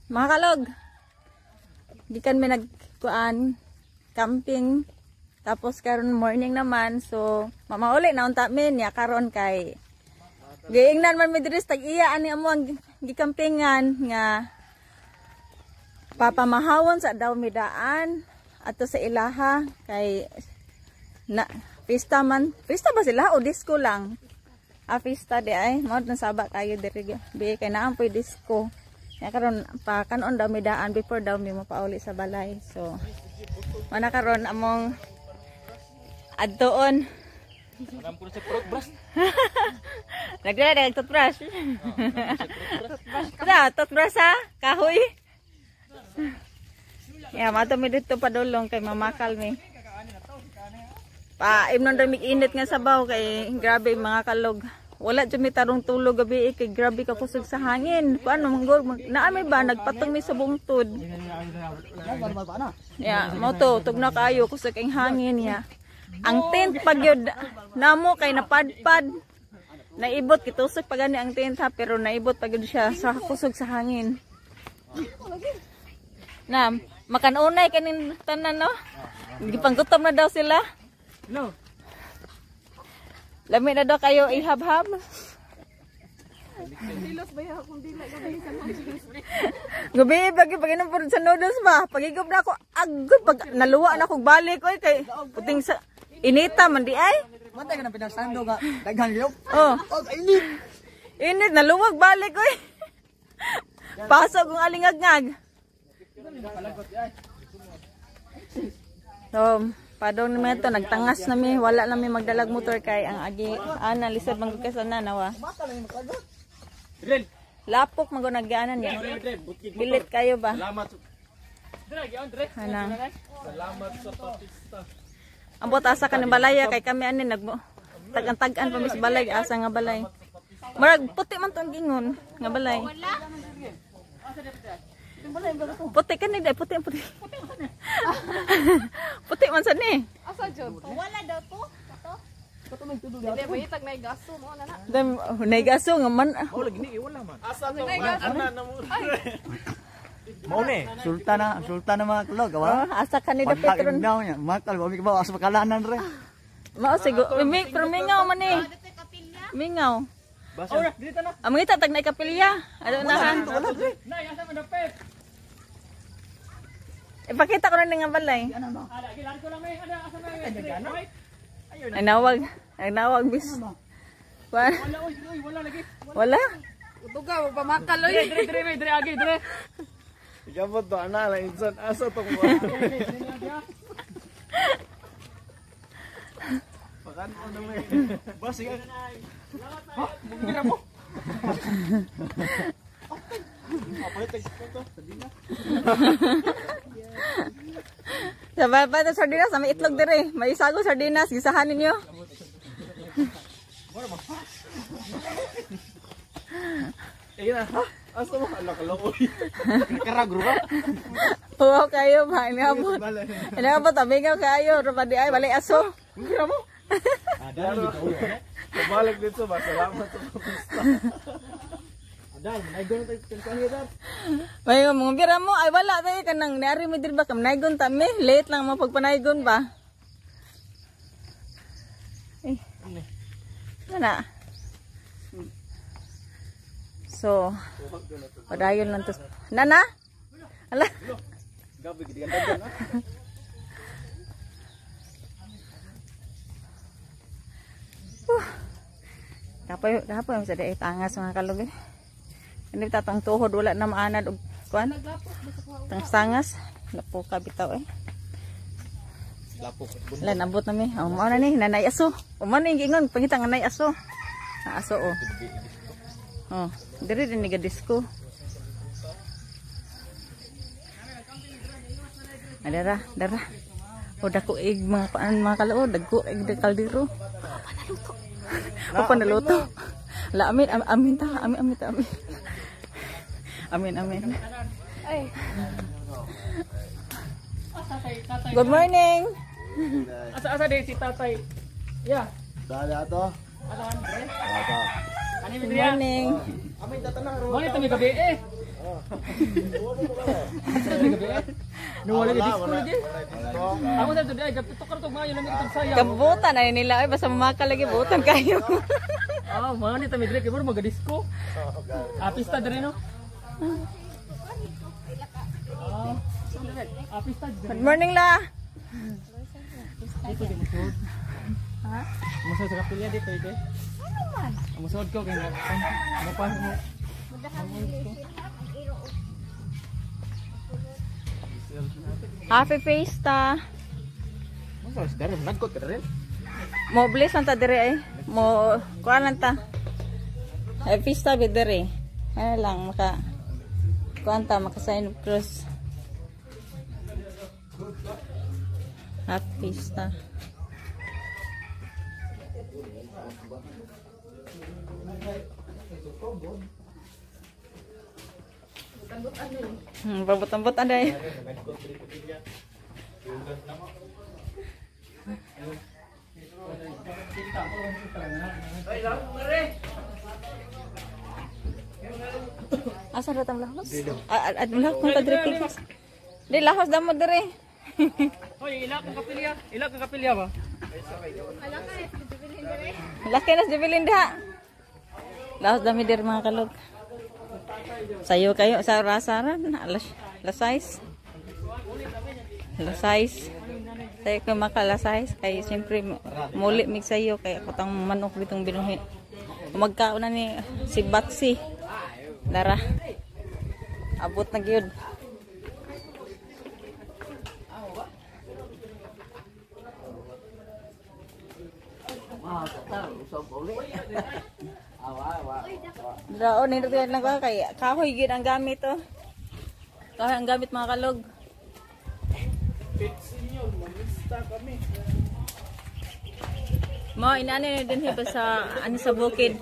Mga kalog, gikan mi nagkuan camping, tapos karon morning naman, so mamauli na unta mi niya karon kay giingnan man mi diri sa tag-iya ani amo ang gikampingan nga papamahawon sa daw mi daan ato sa ilaha kay na pista man, pista ba sila o disco lang? Ah, pista di ay mao na saba kayo diri bi kay naa poy disco. Kaya karon pa kanon daw mi daan before daw mi mapauli sa balay. So mana karon among adtoon. Nagdala nag toothbrush. Na toothbrush ha, kahoy. Ya mato mi dito padulong kay mamakal mi. Pa imnon ra mig init nga sabaw kay grabe mga kalog. Wala jud mi tarong tulog gabi eh, kay grabe ka kusog sa hangin. Kuan manggol naami ba nagpatong mi sa bungtod. Ya, mo to tugna kayo kusog ang hangin ya. Ang tent pag yun namo kay napadpad. Naibot kitusok pa gani ang tent ha, pero naibot pag yun siya sa kusog sa hangin. Na makanunay kanin tanan no. Gipanggutom na daw sila. No. Lami na daw kayo ihabhab. Hilos ba ya kung dili gabi sa noodles. Gabi pag pag-inom po sa noodles ba. Pagigop na ako agoy pag naluwa na akong balik oy kay puting sa inita man di ay. Mantay ka na pinasando nga daghan gyud. Oh, Oh, init. Init naluwag balik oy. Pasok kong alingagngag. So, padong naman ito, nagtangas na mi, wala na mi magdalag motor kay ang agi, ana, lisod manggugkasan na, nawa. Lapok magunagyanan niya. Bilit kayo ba? Ana. Ambot asa ka ni balaya kay kami ani nagmo tag-tag-an pa mis balay asa nga balay. Murag puti man tong gingon nga balay. Puti ka ni dai, puti puti. Puti man sa ni. Asa jud? Wala daw to. Dili ba itag nay gaso mo na na. Dam naigaso nga man. Asa to? Nay gaso. Mao ni, sultana, sultana mga kalog, Oh, wa. asa ka ni dapit ron. Daw niya, makal wa mi ba asa makalanan re. Mao sigo, mi pero mingaw man ni. Mingaw. Ang mga tag na kapilya. Ano na ha? Ipakita ko na nga balay. Ay nawag, ay nawag bis. Wala. Wala. Utuga ba makal oy. Ikabot to ana lang insan asa to ko. Pakan ano may. Basig. Ha, mura mo. Sa ba sardinas, may itlog dire. May sago sardinas, gisahan ninyo. Ayun na. Asa mo ala kalokoy. Karagro ba? Huwaw kayo ba? Inabot. Inabot, tabingaw kayo. Rupa di ay, balay aso. Mura mo. Pabalik dito ba? Salamat sa pista. May mga bira mo, ay wala tayo kanang niari mo diri ba kam naigon ta mi, late lang mo pagpanaygon ba. Eh. Ano na? So, padayon lang to. Nana? Ala. Gabi gid ganda na. Kapoy, kapoy sa di tangas mga kalog eh. Hindi tatong tuhod wala na maanad og kuan. Tangas-tangas, lapo ka bitaw eh. Lapok. Wala nabot na mi. Oh, mao na ni nanay aso. O man ni giingon pangita nga nay aso. Na aso oh. Oh, diri din ni ga disco. Adara, dara. O dako ig mga paan mga kaloo, dagko ig de kaldero. Panaluto. O panaluto. La amin amin ta, amin amin ta amin. Amin amin. Ay. Good morning. Asa asa di si tatay. Yeah. Dali ato. Good morning. Mo ni gabi eh. Wala disco lagi. Ako sa today gabi tukar to maayo lang itong sayang. Kabutan ay nila ay basta mamaka lagi butan kayo. Ah, mga ni tami dire kay mura maga-disco. Ah, pista dire no. Ah, pista dire. Good morning la. Dito di musod. Ha? Musod sa kapilya dito ite. Ano man? Musod ko kay mo pa mo. Happy Fiesta. Nagkot ka rin. Mo bless ang ta dire eh. Mo kuan lang ta. Ay pista bi dire. Ano lang maka kuan ta maka sign of cross. Happy Fiesta. Pabot-ambot anday. Asa ra tam lahos? At lahos kung padre pikas. Di lahos damo dire. Hoy, ila kang kapilya. Ila kang kapilya ba? Laki na si Belinda. Lahos dami dire mga kalog. Sayo kayo sa rasaran alas 6. Alas 6. Sayo ko maka alas 6 kay siyempre muli mig sayo kay kutang manok ditong binuhi. Magkaon na ni si Batsi. Dara. Abot na gyud. Dra o nindot lang ko kay kahoy gyud ang gamit oh. Kahoy ang gamit mga kalog. Mo inani ni dinhi pa sa ano sa bukid.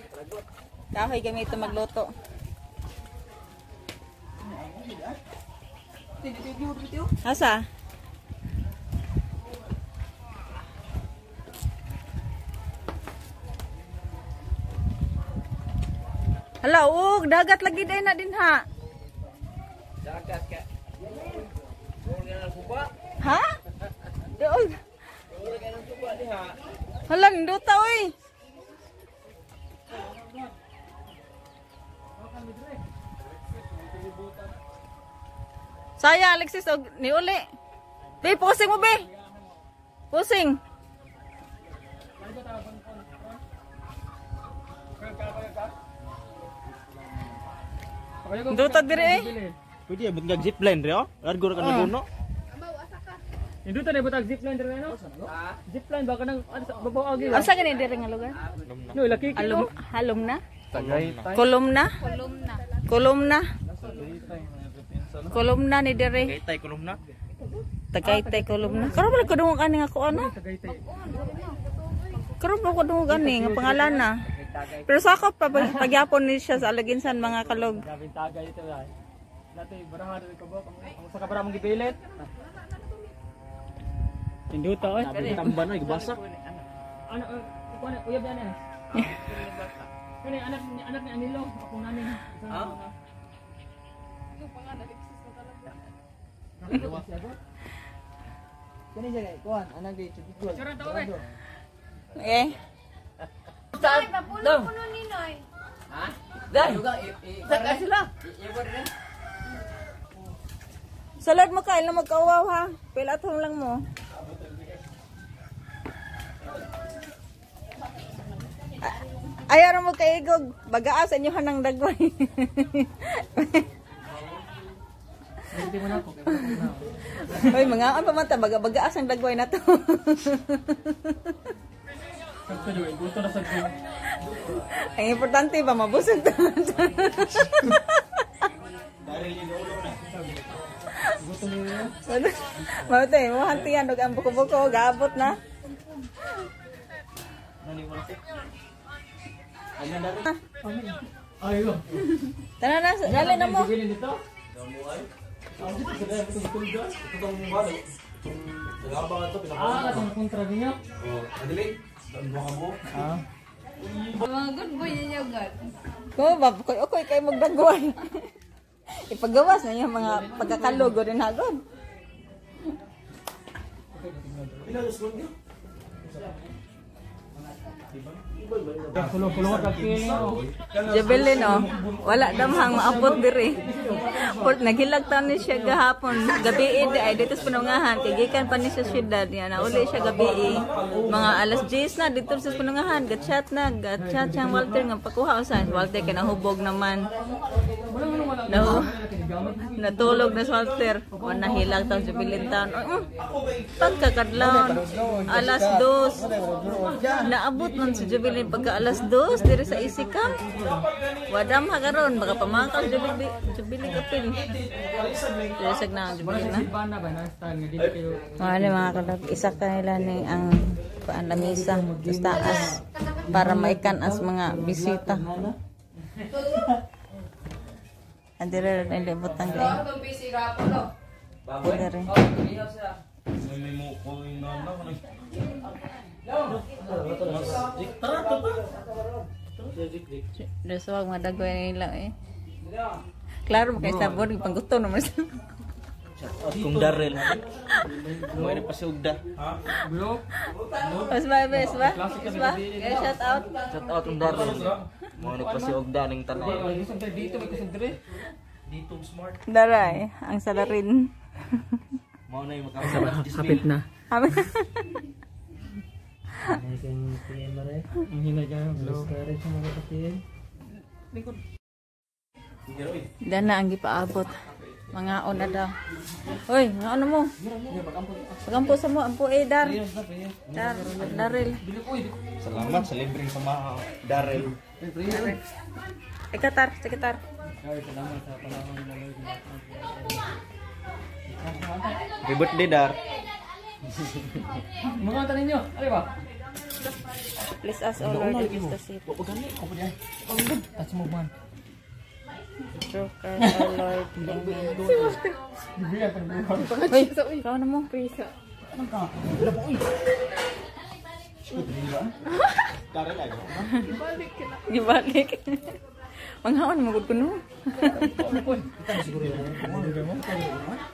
Kahoy gamit magluto. Asa? Hala, ug dagat lagi din na din ha. Dagat ka. Ha? Doon. Hala, ninduta oy. Saya Alexis og niuli. Be, pusing mo be. Pusing. Duta dire eh. Pwede abot nga zipline re oh. Largo ra ka naguno. Induta na butag zipline dire no? Zipline ba ka nang babaw agi. Asa gani dire nga lugar? No, laki Alum halom na? Tagaytay. Kolumna? Kolumna. Kolumna ni dire. Tagaytay kolumna. Tagaytay kolumna. Karon ba ko dungog ani nga ko ano? Tagaytay. Karon ba ko dungog ani nga pangalan na. Pero sakop pa pagyapon ni siya sa Alaginsan mga kalog. Grabe tagay ito ay. Dati baraha diri ka ba ang sa kabara mong gipilit. Induta oy. Tamba na gibasa. Ano kuan uyab yan eh. Kani anak ni Anilo akong nanay. Ha? Kani siya kay kuan anak di chubikol. Sure tawo be. Eh. Mapulong ko nun Ninoy. Salad mo kain na magkawaw ha. Pila at home lang mo. Ayaw mo kaigog. Bagaa sa inyo hanang dagway. Hindi mo na ako. Oy, mga ang pamanta baga bagaas ang dagway na to. Gusto na sa Ang importante ba mabusog ta. Mao mo hantian og ang buko-buko gaabot na. Ayo. Tara na, dali na mo. Bilin dito. Ah, atong kontra niya. Oh, adili. Damo ka mo. Ah. Mga good boy niya God. Ko ba koy okoy kay magdagway. Ipagawas na yung mga pagkakalugo rin hagod. Kulo-kulo ka kilo. Jabelin oh, wala damhang maabot diri. Port naghilag taon ni siya gahapon. Gabi di ay dito sa Panungahan kay gikan pa ni siya syudad niya nauli siya gabi. Mga alas 10 na dito sa Panungahan, gatchat na, gatchat siyang Walter nga pakuha usa. Walter kay nahubog naman. No. Natulog na si Walter. O nahilag taon Jubilin taon. Pagkakadlawon alas 2. Naabot man si Jubilin pagka alas 2 diri sa Isikam. Wadam ha karon baka pamakal Jubilin Jubilin kapil. Diri sa na Jubilin na. Bana ba na style nga dili kayo. Mga mga kalab, isa kanila ni ang paan lamisa sa taas para maikan as mga bisita. Andire rin nilibot ang gay. Itong busy gapon no. Andire. Dasuwag madagway nila eh. Klaro mo kay sabon panggusto naman sa. Shout out kong Darrell. Mo na pa si Ugda. Bro, Mas ba, bes ba? Mas ba? Kaya shout out. Shout out kong Darrell. Mo na pa si Ugda ning tanay. ay gusto tayo dito may gusto dire. Daray, ang salarin. Mo na yung makasama. Kapit na. Ang Ang hinay ka bro. Dana ang gipaabot. Mga na daw. Hoy, mga ano mo? Pagampo sa mo, ampo eh, Dar. Dar, Daril. Salamat sa libreng samaha, Darrell. Ikatar, sige tar. Happy birthday, Dar. Mga ta ninyo. Ari ba? Bless us, O Lord, and bless the seed. Touch mo man. Through Christ our Lord. Amen. Hoy, ikaw na mo. Darrell ay. Gibalik. Manghaon mo gud kuno.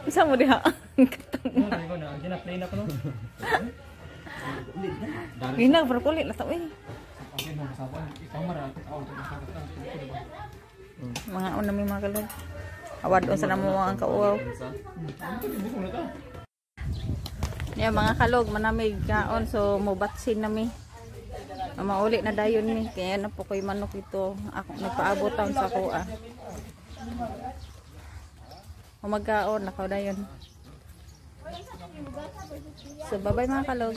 Isa mo diha. Ano na, gina-play na ko no. Ginag pero kulit na ta uy. Okay mo sabon. Ikaw mara tao to sa Mga una mi mga kalog. Awad unsa na mo ang kauaw. Ya mga kalog manamig kaon so mobatsin na mi. Mauli na dayon mi kaya na po koy manok ito. Ako nagpaabot taon sa kuha. Umagaon nakaw dayon. So bye-bye mga kalog.